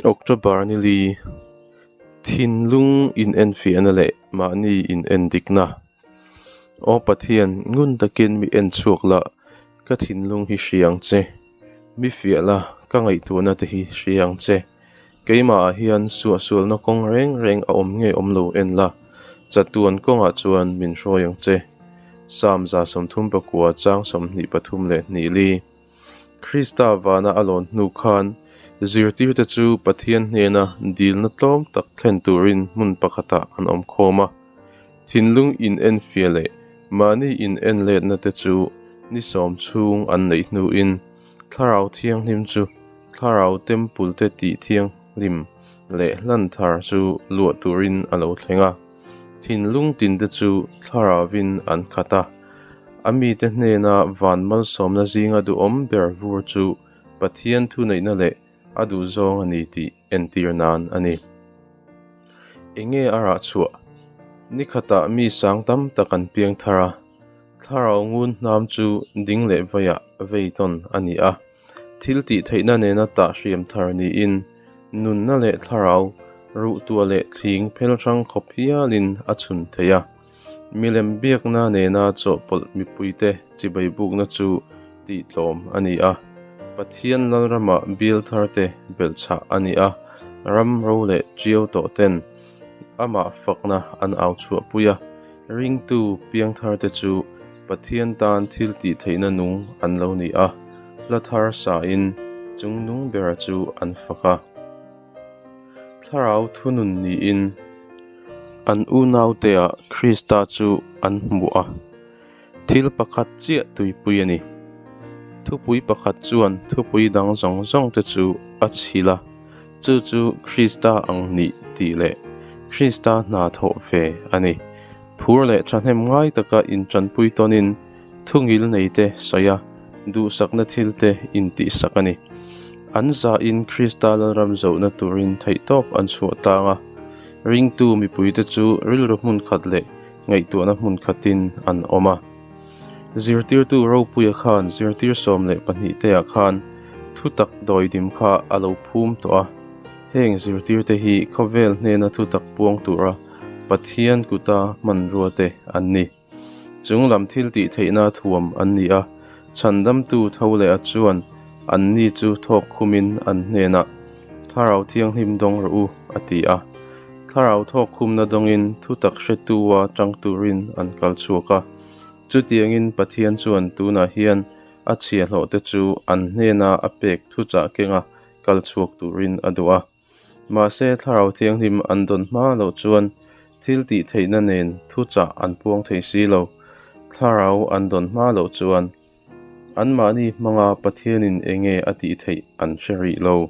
October ni li, Thinlung inenfiahna leh mahni inendikna. Aw Pathian, ngun takin mi en chhuak la, ka thinlung hi hria ang che. Mi fiah la, ka ngaihtuahna te hi hria ang che. Keimahah hian suahsualna kawng reng reng a awm nge awm lo en la, chatuan kawngah chuan min hruai ang che. Psalm 39 chang 23 leh hnih li. Krista vana a lawn hnu khan zirtirte chu Pathian hnena dilna tlawm tak thlen turin hmun pakhatah an awm khawm a. Thinlung inenfiah leh mahni inenletna te chu ni sawm chhung an neih hnuin Thlarau Thianghlim chu Thlarau Temple-te tih thianghlim leh hlan thar chu luah turin a lo thleng a. Thinlung tinte chu thlarauvin an khat a, a mite hnena van malsawmna zinga duhawm ber vur chu Pathian thuneihna leh a duhzawng a ni tih entir nan a ni. Enge a rah chhuah? Ni khatah mi sang tam tak an piang thar a, thlarau ngun hnam chu ding leh veiah vei tawn a ni a. Thil tih theihna nena tah hriam thar niin nunna leh thlarau ruhtuah leh thling phel hrang khawp hialin a chhun thei a. Milem biakna nena chawhpawlh mipuite chibai bukna chu tihtlawm a ni a. Pathian Lalrama bial tharte belhchhah a ni a, ram ro leh ṭiau tawh ten amah fakna an au chhuahpui a. Ringtu piang tharte chu Pathian tan thil tih theihna nung an lo ni a, hla thar sain chung nung bera chu an fak a. Thlarau thunun niin an unauteah Krista chu an hmu a, thil pakhat chiah tuipui a ni. Thupui pakhat chuan thupui dang zawng zawng te chu a chhilh a, chu chu Krista ang nih tih leh Krista hna thawh ve a ni. Phur leh thahnem ngai taka intanpui tawnin thungil neite sawi a, duhsakna thilte intihsak a ni. An zahin Krista Lalram zohna turin theihtawp an chhuah tang a, ringtu mipuite chu rilru hmun khat leh ngaihtuahna hmun khatin an awm a. Zirtirtu Ropuia khan zirtir 12 teah khan thutak dawidim kha a lo phum tawh a, heng zirtirte hi khawvel hnena thutak puang tura Pathian kuta hmanrua te an ni. Chung lam thil tih theihna thuam an ni a, chhandamtu tho leh a chuan an ni chu thawk khumin an hnenah, Thlarau Thianghlim dawng rawh u, a ti a. Thlarau thawk khumna dawngin thutak hretua tang turin an kal chhuak a. Chutiangin Pathian chuan tunah hian a chhiahhlawhte chu an hnena a pek thuchah kenga kal chhuak turin a duh a. Mahse, Thlarau Thianghlim an dawn hma loh chuan thil tih theihna nen thuchah an puang thei si lo. Thlarau an dawn hma loh chuan anmahni hmanga Pathianin enge a tih theih an hre rih lo.